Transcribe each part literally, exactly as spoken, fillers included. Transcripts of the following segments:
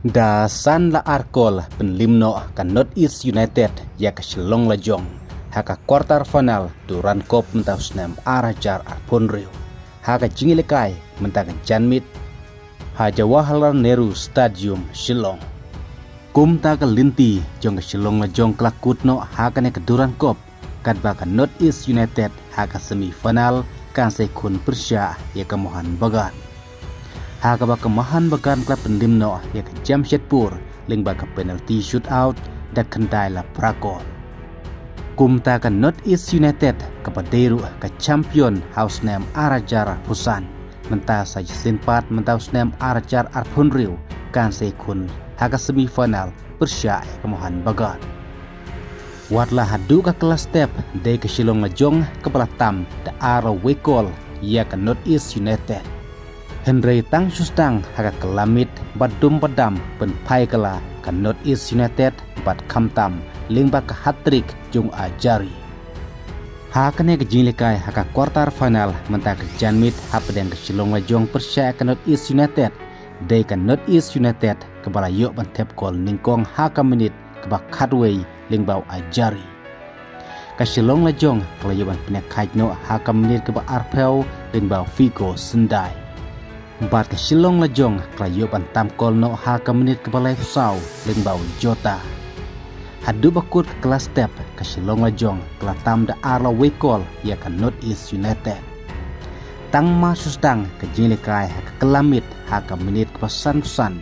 Da san la ar kol pynlim noh ka North East United ïa ka Shillong Lajong ha ka quarter final Durand Cup mynta u snem ar hajar arphew hynriew ha ka jingïalehkai mynta ka janmiet ha Jawaharlal Nehru Stadium, Shillong. Kumta ka lynti jong ka Shillong Lajong ka la kut noh ha kane ka Durand Cup, katba ka North East United ha ka semi final kan sa ïakhun pyrshah ïa ka Mohun Bagan. Ha kaba ka Mohun Bagan ka la pynlim noh ïa ka Jamshedpur lyngba ka penalty shootout da khyndai la phra kol. Kumta ka North East United kaba dei ruh ka champion ha u snem ar hajar arphew san mynta sa shisien pat mynta u snem ar hajar arphew hynriew kan sa ïakhun ha ka semi final pyrshah ïa ka Mohun Bagan. Wat la haduh ka kylla step dei ka Shillong Lajong kaba la tam da ar la wei kol ïa ka North East United. Hynrei tang shu sdang ha ka kylla miet ba dum ba dam pynphai kylla ka North East United bad khamtam lyngba ka hat-trick jong u Ajari. Ha kane ka jingïalehkai ha ka quarter final mynta ka janmiet hapdeng ka Shillong Lajong pyrshah ïa ka North East United, dei ka North East United kaba la ïoh ban thep kol nyngkong ha ka minit kaba khatwei lyngba u Ajari. Ka Shillong Lajong ka la ïoh ban pynïakhaid noh ha ka minit kaba arphew lyngba u Figo Syndai. Bad ka Shillong Lajong ka la ïoh ban tam kol noh ha ka minit kaba laiphew saw lyngba u Jota. Haduh ba kut ka kylla step ka Shillong Lajong ka la tam da ar la wei kol ïa ka North East United. Tang mar shu sdang ka jingïalehkai ha ka kylla miet ha ka minit kaba sanphew san,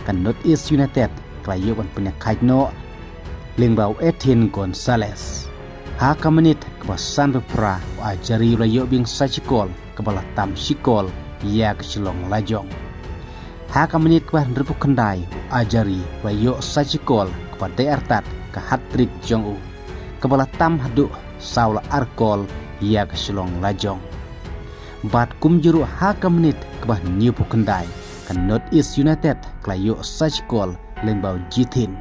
ka North East United ka la ïoh ban pynïakhaid noh lyngba u Ethin Gonzalez. Ha ka minit kaba sanphew phra u Ajari u la ïoh biang sa shi kol kaba la tam shi kol ïa ka Shillong Lajong. Ha ka minit kaba hynriewphew khyndai u Ajari u la ïoh sa shi kol kaba dei artat ka hat-trick jong u, kaba la tam haduh saw la ar kol ïa ka Shillong Lajong. Bad kumjuh ruh ha ka minit kaba hynñiewphew khyndai ka North East United ka la ïoh sa shi kol lyngba u Jithin,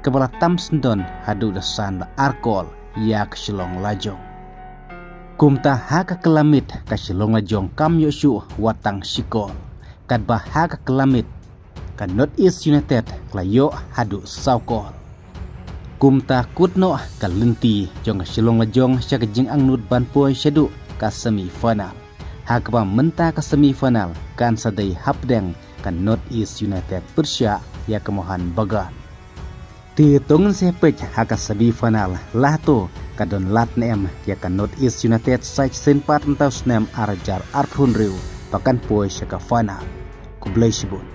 kaba la tam syndon haduh da san la ar kol ïa ka Shillong Lajong. Kumta ha ka kylla miet ka Shillong Lajong kam ïoh shuh wat tang shi kol, katba ha ka kylla miet ka North East United ka la ïoh haduh saw kol. Kumta kut noh ka lynti jong ka Shillong Lajong sha ka jingangnud ban poi shaduh ka semi final, ha kaba mynta ka semi final kan sa dei hapdeng ka North East United pyrshah ïa ka Mohun Bagan. Te to ngin sa ïa peit ha ka semi final, la to ka don lad ne em ïa ka North East United sa shisien pat mynta u snem ar hajar arphew hynriew ba kan poi sha ka final. Khublei shibun.